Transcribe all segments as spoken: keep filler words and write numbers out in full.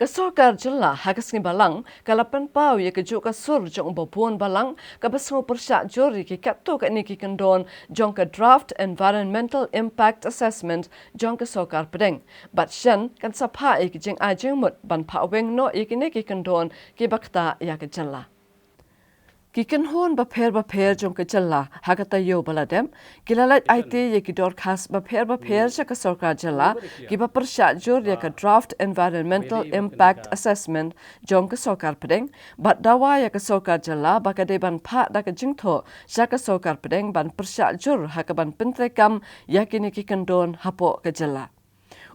Ka sorkar jylla ha ka sngi Balang ka la pynpaw ïa ka juh ka sur jong u babun balang kaba sngew pyrshah jur ïa ki katto katne ki kyndon jong ka Draft Environmental Impact Assessment jong ka sorkar pdeng. Bad shen kan sa phah ïa ki jingai jingmut ban phah weng noh ïa kine ki kyndon kiba ktah ïa ka jylla. Ki kynhun bapher bapher jong ka jylla ha ka taïew ba la dep ki la leit aiti ïa ki dorkhas bapher bapher sha ka sorkar jylla kiba pyrshah jur ïa ka Draft Environmental Impact Assessment jong ka sorkar pdeng bad dawa ïa ka sorkar jylla ba ka dei ban phah da ka jingthoh sha ka sorkar pdeng ban pyrshah jur ha kaban pyntreikam ïa kine ki kyndon hapoh ka jylla.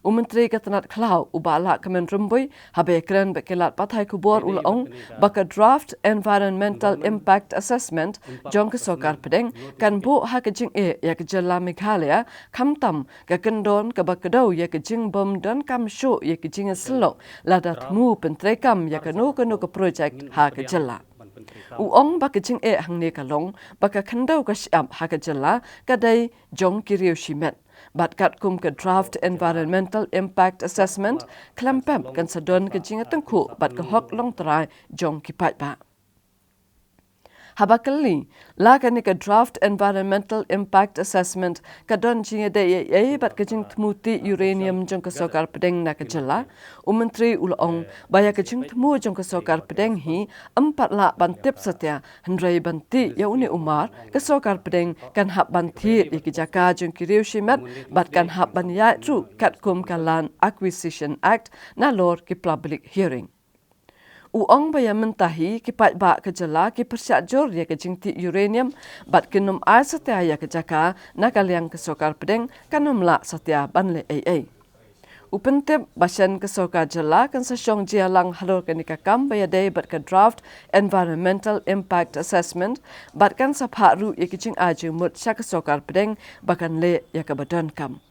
U Myntri ka tnat khlaw u Bah Lahkmen Rymbui haba ïakren bad ki lad pathai khubor u la ong ba ka Draft Environmental Impact Assessment jong ka sorkar pdeng kan buh ha ka jingeh ïa ka jylla Meghalaya, khamtam ka kyndon kaba kdew ïa ka jingbym donkam shuh ïa ka jingïasyllok lada thmu pyntreikam ïa kano kano ka projek ha ka jylla. U ong ba ka jingeh hangne ka long ba ka khyndew ka shyiap ha ka jylla ka dei jong ki riew shimet. Bad katkum ka Draft Environmental Impact Assessment, khlem pep kan sa don ka jingïatyngkhuh bad ka hok longtrai jong ki paidbah. Haba kylli la kane ka Draft Environmental Impact Assessment ka don jingïadei ei ei bad ka jingthmu tih uranium jong ka sorkar pdeng na ka jylla, u Myntri u la ong ba ïa ka jingthmu jong ka sorkar pdeng hi ym pat lah ban tip satia, hynrei ban tih ïa une u mar ka sorkar pdeng kan hap ban thied ïa ki jaka jong ki riew shimet bad kan hap ban ïaid ruh katkum ka Land Acquisition Act nalor ki public hearing. U ong ba ïa mynta hi ki paidbah ka jylla ki pyrshah jur ïa ka jingtih uranium bad kin ym ai satia ïa ka jaka na ka liang ka sorkar pdeng, kan ym lah satia ban leh ei ei. U pyntip ba shen ka sorkar jylla kan sa shong jia lang halor kane ka kam ba ïadei bad ka Draft Environmental Impact Assessment bad kan sa phah ruh ïa ki jingai jingmut sha ka sorkar pdeng ba kan leh ïa kaba donkam.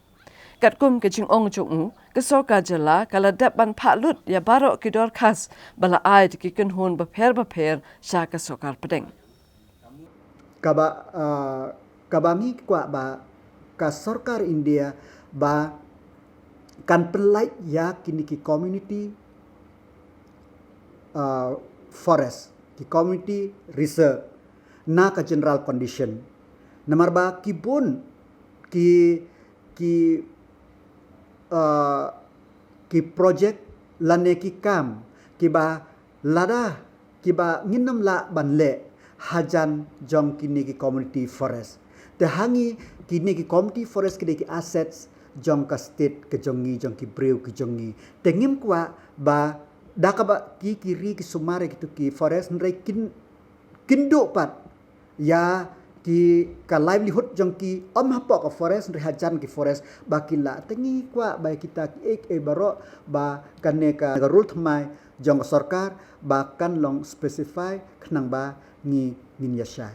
Katkum ka jingong jong u, ka sorkar jylla ka la dep ban phah lut ïa baroh ki dorkhas ba la ai da ki kynhun bapher bapher sha ka sorkar pdeng. Kaba, ah, kaba ngi kwah ba ka sorkar India ba kan pynlait ïa kine ki community, ah, forest, ki community reserve na ka general condition. Namar ba ki bun ki, ki, ah, ki project lane ki kam kiba lada kiba ngin ym lah ban leh hajan jong kine ki community forest. Te ha ngi kine ki community forest ki dei ki assets jong ka state ka jong ngi, jong ki briew ki jong ngi. Te ngim kwah ba da kaba ki, ki ri ki sumar ïa kitu ki forest, hynrei kin, kin duh pat ïa ki ka livelihood jong ki ym hapoh ka forest, hynrei hajan ki forest ba ki lah. Te ngi kwah ba ïa kita ki ei ki ei baroh ba kane ka, ka rule thymmai jong ka sorkar ba kan long specify khnang ba ngi, ngin ïa shai.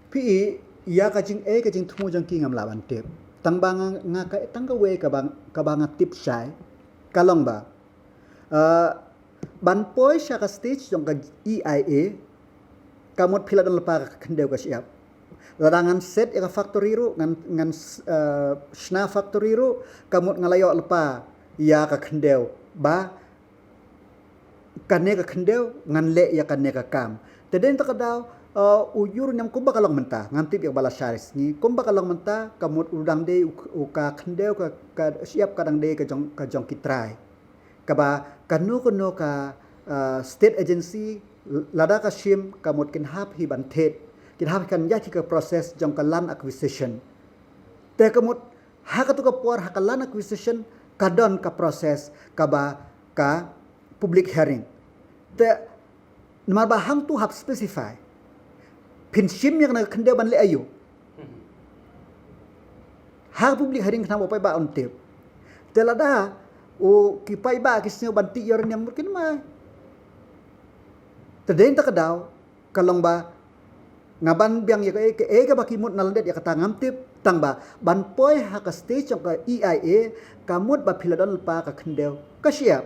Phi i, ïa ka jingei ka jingthmu jong ki ngam lah ban tip. Tang ba nga, nga ka, tang kawei kaba, kaba nga tip shai ka long ba, eh, ban poi sha ka stage jong ka E I A, ka mut phi la don lypa ka khyndew ka shyiap. Lada ngan set ïa ka factory ruh, ngan, ngan, eh, shna factory ruh, ka mut nga la ïoh lypa ïa ka khyndew ba kane ka khyndew ngan leh ïa kane ka kam. Te dei na kata ka daw, eh, u uranium kumba ka long mynta, ngam tip ïa kaba la shai sngi, kumba ka long mynta, ka mut u dang dei u, u ka khyndew ka, ka shyiap ka dang dei ka jong, ka jong ki trai. Kaba kano kano ka, eh, state agency, lada ka shim, ka mut kin hap hi ban thied, kin hap hi kan ïaid hi ka process jong ka land acquisition. Te ka mut ha katu ka por, ha ka land acquisition, ka don ka process kaba ka public hearing. Te namar ba hangtu hap specify phin shim ïa kane ka khyndew ban leh aïu. Ha ka public hearing khnang ba u paidbah un tip. Te lada u ki paidbah ki sngew ban tih uranium, mut kin mai. Te dei na kata ka daw, ka long ba nga ban biang ïa kaei kaei kaba ki mut na lyndet ïa kata ngam tip, tang ba ban poi ha ka stage jong ka E I A, ka mut ba phi la don lypa ka khyndew ka shyiap.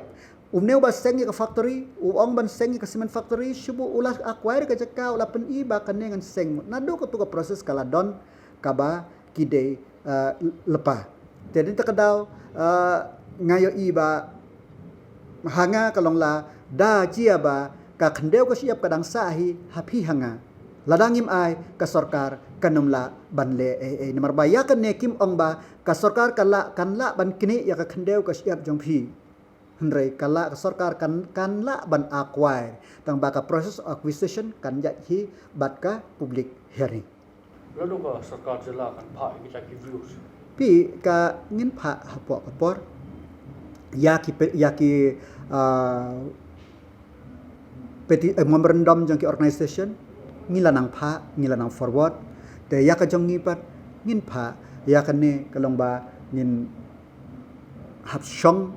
Une uba seng ïa ka factory, u ong ban seng ïa ka cement factory, shu buh u la acquire ka jaka, u la pyni ba kane ngan seng, mut naduh katu ka process ka la don kaba ki dei, eh, lypa. Te dei na kata ka daw, eh, nga ïohi ba Ha nga ka long la da jia ba ka khyndew ka shyiap ka dang sah hi ha phi ha nga. Lada ngim ai ka sorkar kan ym lah ban leh ei ei. Namar ba ïa kane kim ong ba ka sorkar ka lah, kan lah ban knieh ïa ka khyndew ka shyiap jong phi. Hynrei ka lah, ka sorkar kan, kan lah ban acquire. Tang ba ka process of acquisition kan ïaid hi bad ka public hearing. Lada ka sorkar jylla kan phah ïa kita ki views. Phi, ka ngin phah hapoh ka por. Ïa ki pe-, ïa ki, ah, peti-, eh, memorandum jong ki organization, ngi la nang phah, ngi la nang forward. Te ïa ka jong ngi pat ngin phah, ïa kane ka long ba ngin hap shong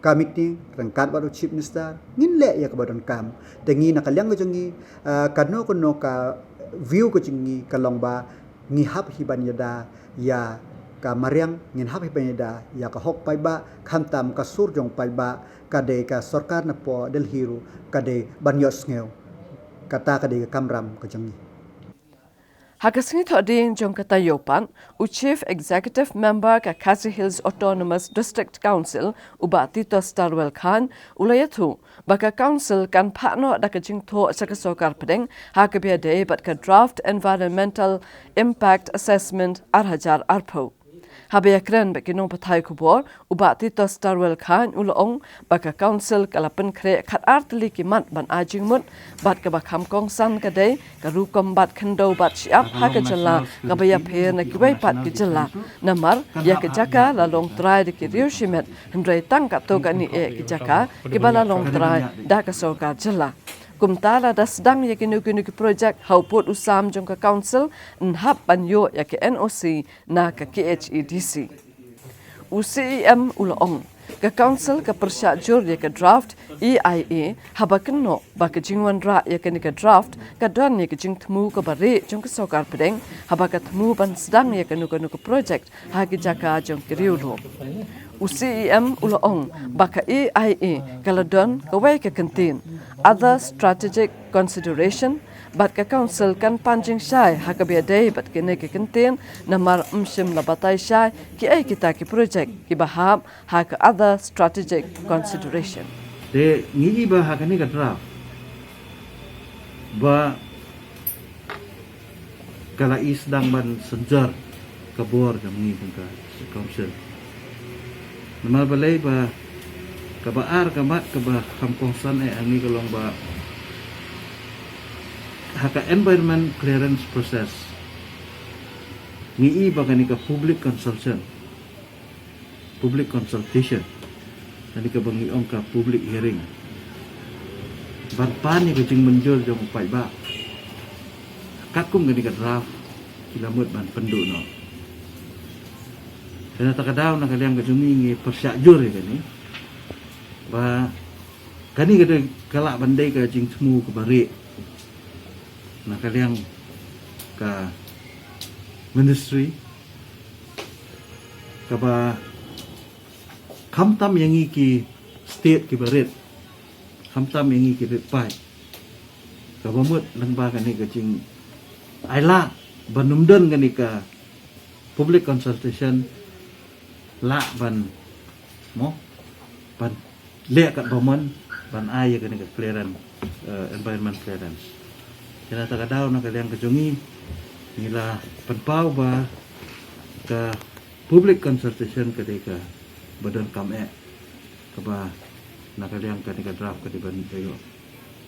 ka meeting ryngkat bad u Chief Minister, ngin leh ïa kaba donkam. Te ngi na ka liang ka jong ngi, ah, kano kano ka view ka jong ngi ka long ba ngi hap hi ban ïada ïa ka mariang, ngin hap hi ban ïada ïa ka hok paidbah, khamtam ka sur jong paidbah ka dei, ka sorkar na poh Delhi ruh ka dei ban ïohsngew. Kata ka dei ka kamram ka jong ngi. Ha ka sngi Thohdieng jong ka taïew pat, u Chief Executive Member ka Khasi Hills Autonomous District Council, u Bah Titosstarwell Chyne, u la ïathuh ba ka Council kan phah noh da ka jingthoh sha ka sorkar pdeng ha kaba ïadei bad ka Draft Environmental Impact Assessment ar hajar arphew. Haba ïakren bad ki nongpathai khubor, u Bah Titosstarwell Chyne u la ong ba ka Council ka la pynkhreh khatar tylli ki mat ban ai jingmut, bad kaba kham kongsan ka dei ka rukom bat khyndew bat shyiap ha ka jylla, kaba ïapher na kiwei pat ki jylla. Namar ïa ka jaka la long trai da ki riew shimet, hynrei tang katto katne eh ki jaka kiba la long trai da ka sorkar jylla. Kumta lada sdang ïa kino kino ki project ha u pud u sam jong ka Council, yn hap ban ïoh ïa ka N O C na ka K H A D C. U C E M u la ong, ka Council ka pyrshah jur ïa ka draft E I A, haba kynnoh ba ka jingwanrah ïa kane ka draft ka don ïa ka jingthmu kaba rieh jong ka sorkar pdeng haba ka thmu ban sdang ïa kano kano ka project ha ki jaka jong ki riewlum. U C E M u la ong ba ka E I A ka la don kawei ka kyntien, other strategic consideration, bad ka Council kan pan jingshai ha kaba ïadei bad kane ka kyntien, namar ym shym la batai shai kiei kita ki project kiba hap ha ka other strategic consideration. Te ngi i ba ha kane ka draft ba ka la i sdang ban synjor ka bor jong ngi jong ka Council. Namar balei ba kaba ar ka mat kaba kham kongsan eh ha ngi ka long ba ha ka environment clearance process ngi i ba kane ka public consultation, public consultation, kane kaba ngi ong ka public hearing, ban pan ïa ka jingmynjur jong u paidbah. Katkum kane ka draft ki la mut ban pynduh noh. Te na kata ka daw na ka liang ka jong ngi ngi pyrshah jur ïa kane ba kane ka dei, ka lah ban dei ka jingthmu kaba rieh na ka liang ka ministry, kaba khamtam ïa ngi ki state kiba rit, khamtam ïa ngi ki rit paid, kaba mut lyngba kane ka jingailad ban ym don kane ka public consultation, lah ban, mo, ban leh katba mon ban ai ïa kane ka clearance, eh, environment clearance. Te na kata ka daw na ka liang ka jong ngi ngi la pynpaw ba ka public consultation ka dei kaba donkam eh, kaba na ka liang kane ka draft ka dei ban ïoh.